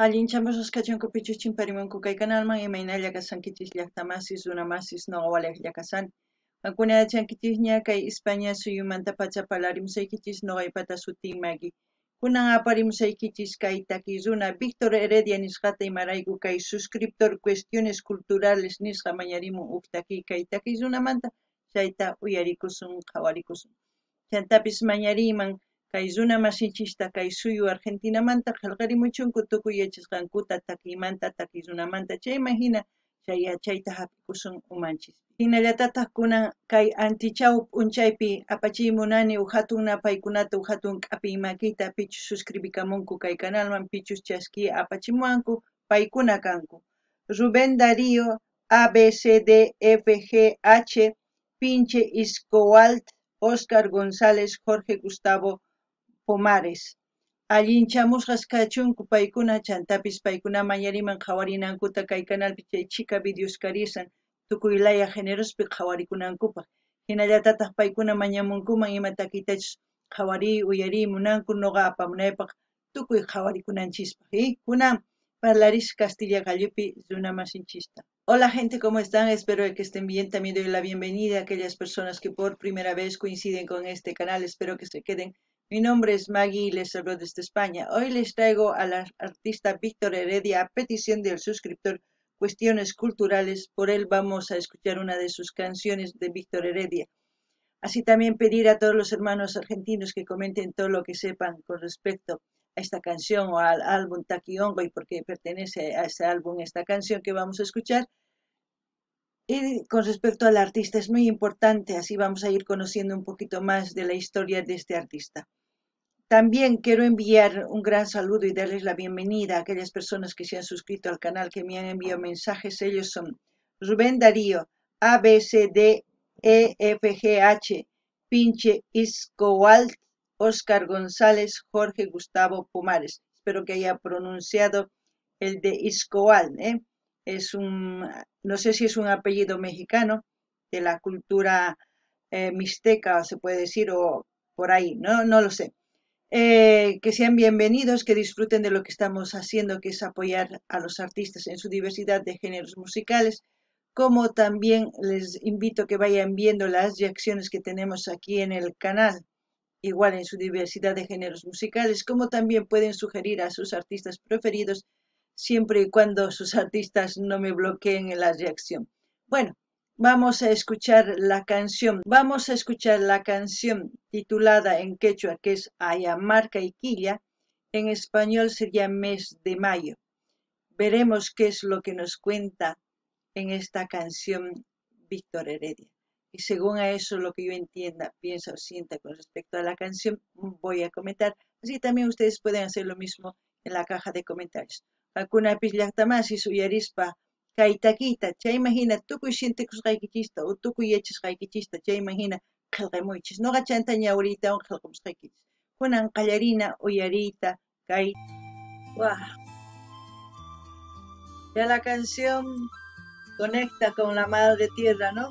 Allinchamusqas kachunku pichus chimparimunku kay kanalman imaynalla kashankichis llaqtamasis runamasis noqa walejlla kashani. Qankuna yachankichisña kay España suyumantapacha parlarimusaykichis noqaypata sutiy Maggie. Kunan aparimusaykichis kay takiy runa Víctor Heredia nisqata imarayku kay suscriptor Cuestiones Culturales nisqa mañarimun uj takiy kay takiy runamanta chayta uyarikusun qhawarikusun. Chantapis mañariyman kay runa masinchista kay suyu Argentinamanta qhelqarimuchunku tukuy yachasqankuta takiymanta takiy runamanta chayman hina chay yachayta hap'ikusun umanchis. Hinallatataj kunan kay antichaw p'unchaypi apachiy munani uj hatun napaykunata uj hatun k'apiy makita pichus suscribikamunku kay kanalman pichus chaskiy apachimuwanku paykuna kanku. Rubén Darío A B C D F G H Pinche Iscoalt Oscar González Jorge Gustavo Pomares. Allinchamusqas kachunku paykuna chantapis paykuna mañariman qhawarinankuta kay kanalpi chay chhika videos karisan tukuy laya generospi qhawarikunankupaq. Hinallatataq paykuna mañamunkuman ima takiytachus qhawariy uyariy munanku noqa apamunaypaq tukuy qhawarikunanchispaq. Kunan parlaris Castilla qallupi runa masinchista. Hola gente, ¿cómo están? Espero que estén bien. También doy la bienvenida a aquellas personas que por primera vez coinciden con este canal. Espero que se queden. Mi nombre es Maggie y les hablo desde España. Hoy les traigo al artista Víctor Heredia a petición del suscriptor Cuestiones Culturales. Por él vamos a escuchar una de sus canciones de Víctor Heredia. Así también pedir a todos los hermanos argentinos que comenten todo lo que sepan con respecto a esta canción o al álbum Taki Onqoy, porque pertenece a ese álbum esta canción que vamos a escuchar. Y con respecto al artista es muy importante, así vamos a ir conociendo un poquito más de la historia de este artista. También quiero enviar un gran saludo y darles la bienvenida a aquellas personas que se han suscrito al canal, que me han enviado mensajes. Ellos son Rubén Darío, A B C D E F G H, Pinche Iscoalt, Oscar González, Jorge Gustavo Pomares. Espero que haya pronunciado el de Iscoalt, ¿eh? Es un, no sé si es un apellido mexicano de la cultura mixteca, se puede decir, o por ahí, no, no lo sé. Que sean bienvenidos, que disfruten de lo que estamos haciendo, que es apoyar a los artistas en su diversidad de géneros musicales, como también les invito a que vayan viendo las reacciones que tenemos aquí en el canal, igual en su diversidad de géneros musicales, como también pueden sugerir a sus artistas preferidos, siempre y cuando sus artistas no me bloqueen en la reacción. Bueno, vamos a escuchar la canción. Vamos a escuchar la canción titulada en quechua, que es Ayamarca y Quilla. En español sería Mes de Mayo. Veremos qué es lo que nos cuenta en esta canción Víctor Heredia. Y según a eso, lo que yo entienda, piensa o sienta con respecto a la canción, voy a comentar. Así también ustedes pueden hacer lo mismo en la caja de comentarios. Qankunapis llaqtamasis uyarispa kay takiyta, chayman hina tukuy sientekusqaykichista o tukuy yachasqaykichista, chayman hina qhelqamuychis. Noqa chanta ñawriytawan qhelqamusqaykichis. Kunan qallarina uyariyta kay. ¡Guau! Ya la canción conecta con la madre tierra, ¿no?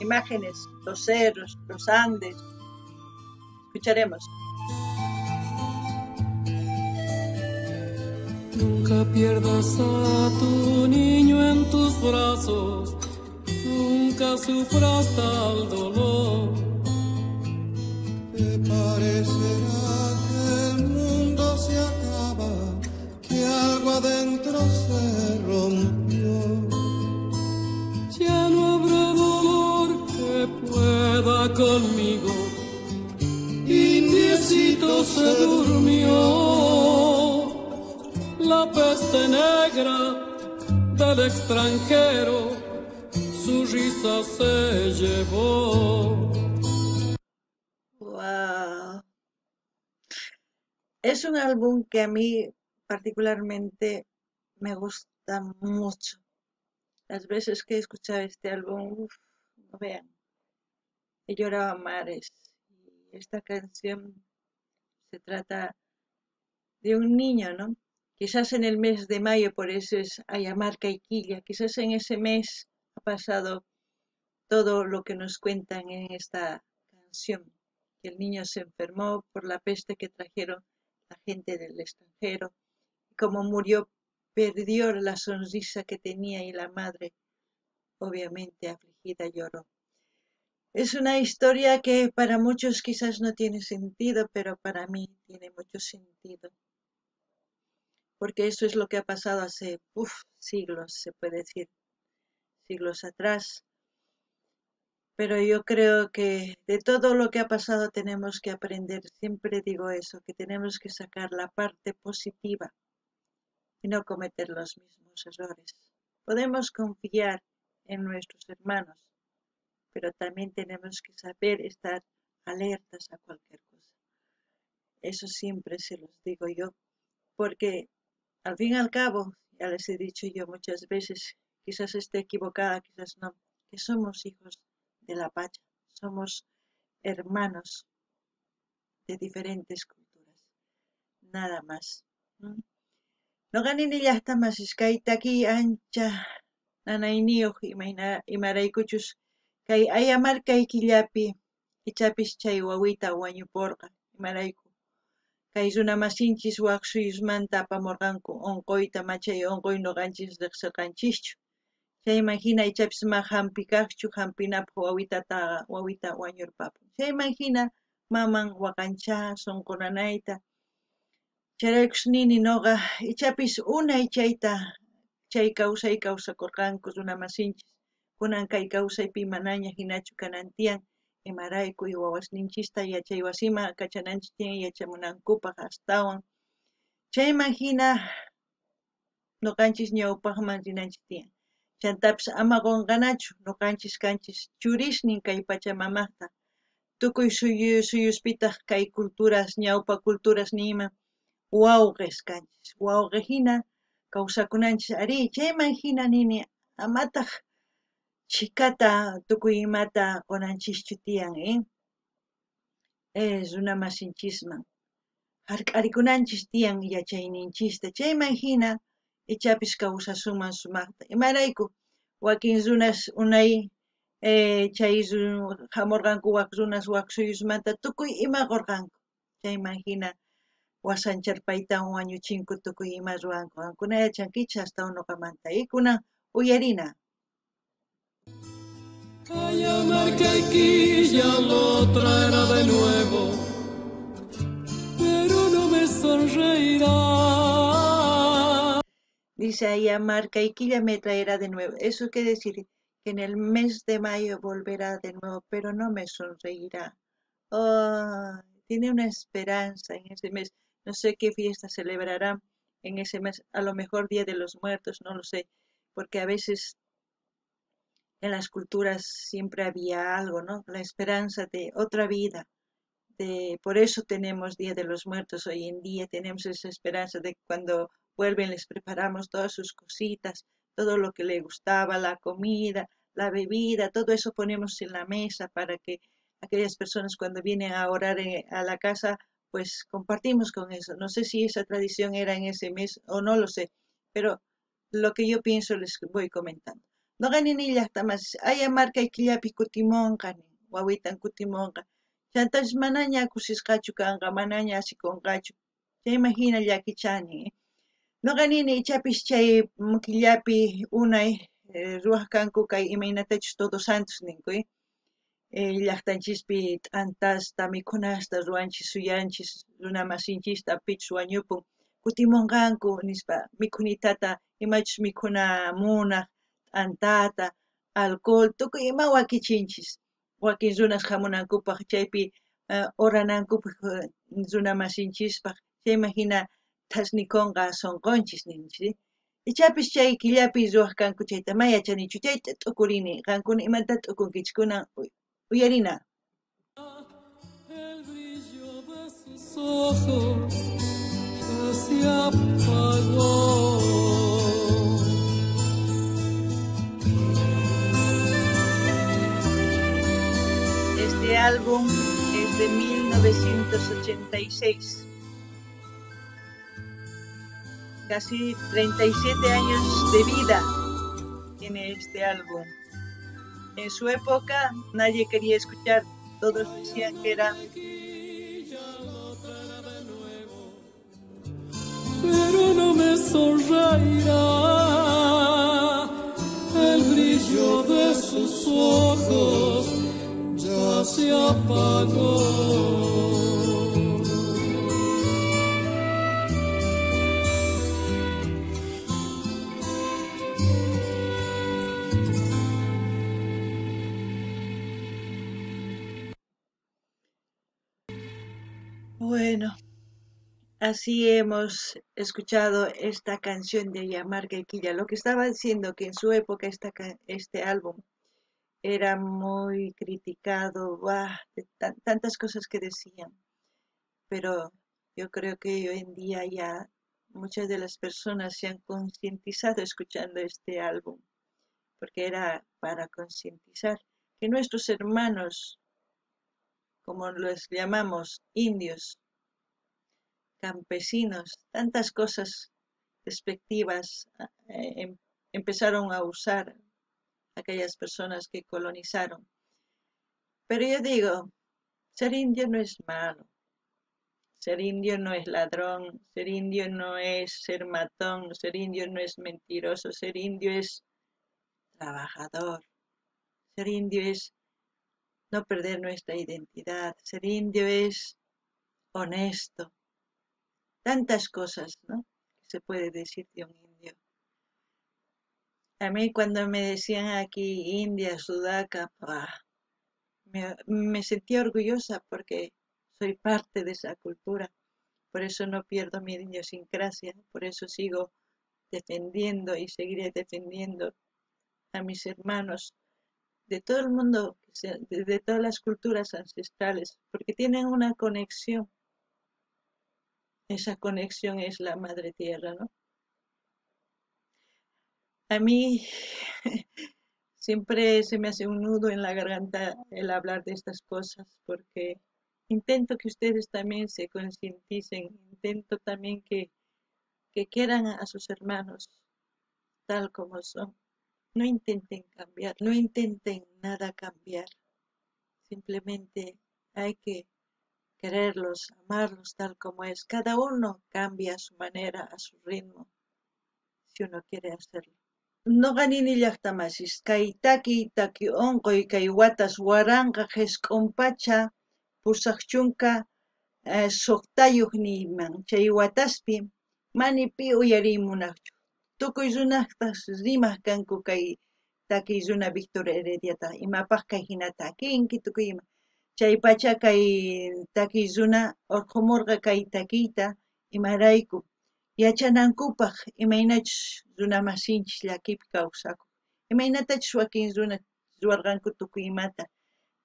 Imágenes, los cerros, los Andes. Escucharemos. Nunca pierdas a tu niño en tus brazos, nunca sufras tal dolor. Te parecerá que el mundo se acaba, que algo adentro se rompió. Ya no habrá dolor que pueda conmigo, Indiecito se durmió. La peste negra del extranjero, su risa se llevó. Wow. Es un álbum que a mí particularmente me gusta mucho. Las veces que he escuchado este álbum, uf, no vean, he llorado a mares. Y esta canción se trata de un niño, ¿no? Quizás en el mes de mayo, por eso es Ayamarca y Quilla, quizás en ese mes ha pasado todo lo que nos cuentan en esta canción, que el niño se enfermó por la peste que trajeron la gente del extranjero, como murió, perdió la sonrisa que tenía y la madre, obviamente afligida, lloró. Es una historia que para muchos quizás no tiene sentido, pero para mí tiene mucho sentido. Porque eso es lo que ha pasado hace siglos, se puede decir, siglos atrás. Pero yo creo que de todo lo que ha pasado tenemos que aprender, siempre digo eso, que tenemos que sacar la parte positiva y no cometer los mismos errores. Podemos confiar en nuestros hermanos, pero también tenemos que saber estar alertas a cualquier cosa. Eso siempre se los digo yo, porque al fin y al cabo, ya les he dicho yo muchas veces, quizás esté equivocada, quizás no, que somos hijos de la Pacha, somos hermanos de diferentes culturas, nada más. Noqanini llaqtamasis kay taki ancha nanayniyuq imaraykuchus kay ayamarkay killapi ichapis chay wawita wañupurqa, imarayku kay runamasinchis wak suyusmanta apamurqanku unquyta, machay unquy nuqanchis riqsirqanchischu. Chayman hina ichapis ma hampi kaqchu, hampinapaq wawita wañurpapun. Chayman hina maman waqancha sunqu nanayta. Chayraykus nini noqa ichapis unay chayta chay kawsay kawsakurqanku runamasinchis. Kunan kay kawsaypi manaña hinachu kanan tiyan, imarayku wawasninchista yachay wasiman kachananchis tiyan yachamunankupaq astawan. Chayman hina nuqanchis ñawpaqman rinanchis tiyan. Chantapis ama qunqanachu nuqanchis kanchis churisnin kay pachamamaqta. Tukuy suyuspitaq kay culturas, ñawpa culturas niyman wawqis kanchis. Wawqi hina kawsakunanchis ari, chayman hina nini amataq chhikata tukuy imata qunanchischu tiyan, runamasinchisman. Hark'arikunanchis tiyan yachayninchista, chayman hina ichapis kawsasunman sumaqta. Imarayku wakin runas unay chay hamurqanku wak runas wak suyusmanta tukuy ima qurqanku. Chayman hina wasancharpaytawan wañuchinku tukuy ima ruwanku. Qankuna yachankichis hasta nuqamanta. Kunan uyarina. Ayamarkayki ya lo traerá de nuevo, pero no me sonreirá. Dice Ayamarkayki me traerá de nuevo. Eso quiere decir que en el mes de mayo volverá de nuevo, pero no me sonreirá. Oh, tiene una esperanza en ese mes. No sé qué fiesta celebrarán en ese mes. A lo mejor Día de los Muertos, no lo sé, porque a veces en las culturas siempre había algo, ¿no? La esperanza de otra vida. Por eso tenemos Día de los Muertos hoy en día. Tenemos esa esperanza de que cuando vuelven les preparamos todas sus cositas, todo lo que les gustaba, la comida, la bebida, todo eso ponemos en la mesa para que aquellas personas cuando vienen a orar a la casa, pues compartimos con eso. No sé si esa tradición era en ese mes o no lo sé, pero lo que yo pienso les voy comentando. Noqanini llaqtamasis ayamarkay killapi kutimunqa, wawitan kutimunqa. Chantapis manaña kusisqachu kanqa, manaña asikunqachu. Chayman hina llakichani. Noqanini ichapis chay killapi unay ruwaq kanku kay imaynatachus Todos Santos ninku, llaqtanchispi t'antasta, mikhunasta ruwanchis, suyanchis, runamasinchista pichus wañupun, kutimunqanku nispa mikhunitata, imachus mikhuna munaq, t'antata, alcohol, tukuy ima wakichinchis. Wakin runas hamunankupaq chaypi oranankupaq runamasinchispaq, chayman hina thasnikunqa sunqunchis ninchis. Ichapis chay killapi ruwaq kanku chayta ma yachanichu, chayta t'ukurini. Qankuna imata t'ukunkichis kunan uyarina. El brillo de sus ojos ya se apagó. Este álbum es de 1986. Casi 37 años de vida tiene este álbum. En su época nadie quería escuchar, todos decían que era... Pero no me Me sonreirá. El brillo de sus ojos ya se apagó. Bueno, así hemos escuchado esta canción de Ayamarqay Quilla. Lo que estaba diciendo que en su época este álbum era muy criticado, ¡buah!, de tantas cosas que decían. Pero yo creo que hoy en día ya muchas de las personas se han concientizado escuchando este álbum, porque era para concientizar que nuestros hermanos, como los llamamos, indios, campesinos, tantas cosas despectivas empezaron a usar aquellas personas que colonizaron. Pero yo digo, ser indio no es malo, ser indio no es ladrón, ser indio no es ser matón, ser indio no es mentiroso, ser indio es trabajador, ser indio es no perder nuestra identidad, ser indio es honesto. Tantas cosas, ¿no?, que se puede decir de un indio. A mí cuando me decían aquí india, sudaca, ¡pah!, me sentía orgullosa porque soy parte de esa cultura. Por eso no pierdo mi idiosincrasia, por eso sigo defendiendo y seguiré defendiendo a mis hermanos de todo el mundo, de todas las culturas ancestrales, porque tienen una conexión. Esa conexión es la madre tierra, ¿no? A mí siempre se me hace un nudo en la garganta el hablar de estas cosas, porque intento que ustedes también se concienticen, intento también que quieran a sus hermanos tal como son. No intenten cambiar, no intenten nada cambiar. Simplemente hay que quererlos, amarlos tal como es. Cada uno cambia a su manera, a su ritmo, si uno quiere hacerlo. Noqa nini llaqtamasis, kay taki, taki onqoy, kay watas waranqa qhisq'unpacha pusaq chunka suqtayuq niyman, chay wataspi mani pi uyariy munaqchu. Tukuy runaqtaq rimaq kanku kay takiy runa Víctor Herediata, imapaq kay hina takinki tukuy ima. Chay pacha kay takiy runa urqhumurqa kay takiyta imarayku yachanankupaq imaynachus runa masinchis llakipi kawsakun, imaynatachus wakin runa ruwarqanku tukuy imata,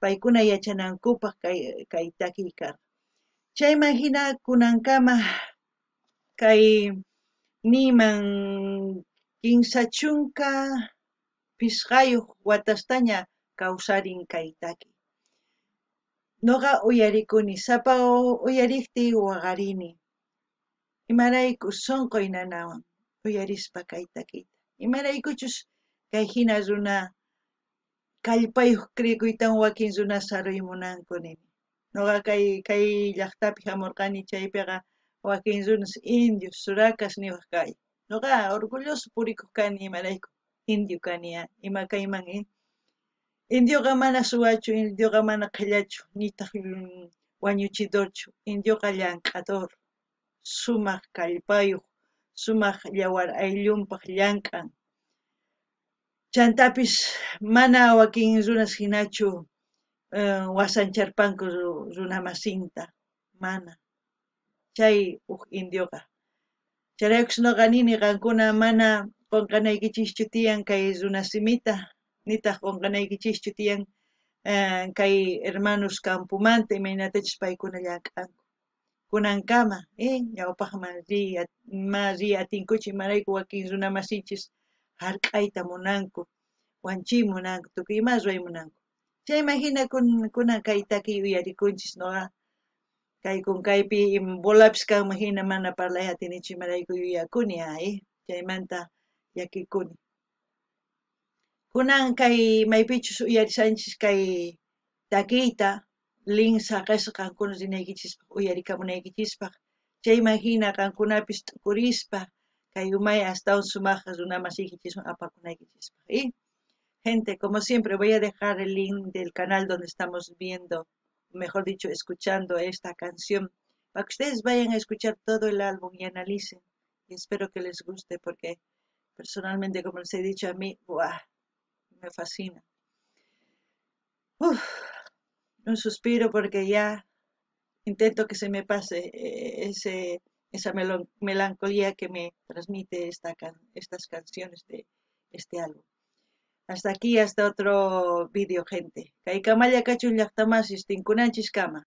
paykuna yachanankupaq kay takiy karqa. Chayman hina kunankama kay niman kinsa chunka phisqayuq watastaña kawsarin kay takiy. Noqa uyarikuni, sapa uyariqtiy waqarini. Imarayku sonqoy nanawan uyarispa kay takiyta. Imaraykuchus kay hina runa kallpayuq creekuytan wakin runa saruy munanku nini. Noqa kay llaqtapi hamurqani chaypiqa wakin runas indios, surakas niwaq kay. Noqa orgulloso purikuq kani imarayku indio kani, ima kayman, Indioqa mana suwachu, indioqa mana qhillachu, nitaq wañuchidorchu, indioqa llank'ador, sumaq kallpayuq, sumaq yawar ayllunpaq llank'an. Chantapis mana wakin runas hinachu wasancharpanku runamasinta, mana. Chay uj indioqa. Chayraykus noqa nini qankuna mana qunqanaykichischu tiyan kay runasimita, nitaq qunqanaykichischu tiyan kay hermanos campumanta imaynatachus paykuna llank'anku. Kunankama ñawpaqman ma riy atinkuchu imarayku wakin runamasinchis hark'ayta munanku, wanchiy munanku, tukuy ima ruway munanku. Chayman hina kunan kay takiy uyarikunchis noqa kay kunkaypi bolapis kanman hina mana parlay atinichu imarayku yuyakuni, chaymanta llakikuni. Kunan kay maypichus uyarisanchis kay takiyta, link saqesqa qankuna rinaykichispaq, uyarikamunaykichispaq. Chayman hina qankunapis t'ukurispa Kay umay astawan sumajqa runamasiykichis apakunaykichispaj. Y gente, como siempre, voy a dejar el link del canal donde estamos viendo, mejor dicho, escuchando esta canción, para que ustedes vayan a escuchar todo el álbum y analicen. Y espero que les guste porque personalmente, como les he dicho a mí, ¡buah! Me fascina. Uf, un suspiro porque ya intento que se me pase esa melancolía que me transmite estas canciones de este álbum. Hasta aquí, hasta otro vídeo, gente. Kaykamalla kachun llaqtamasis, tinkunanchis kama.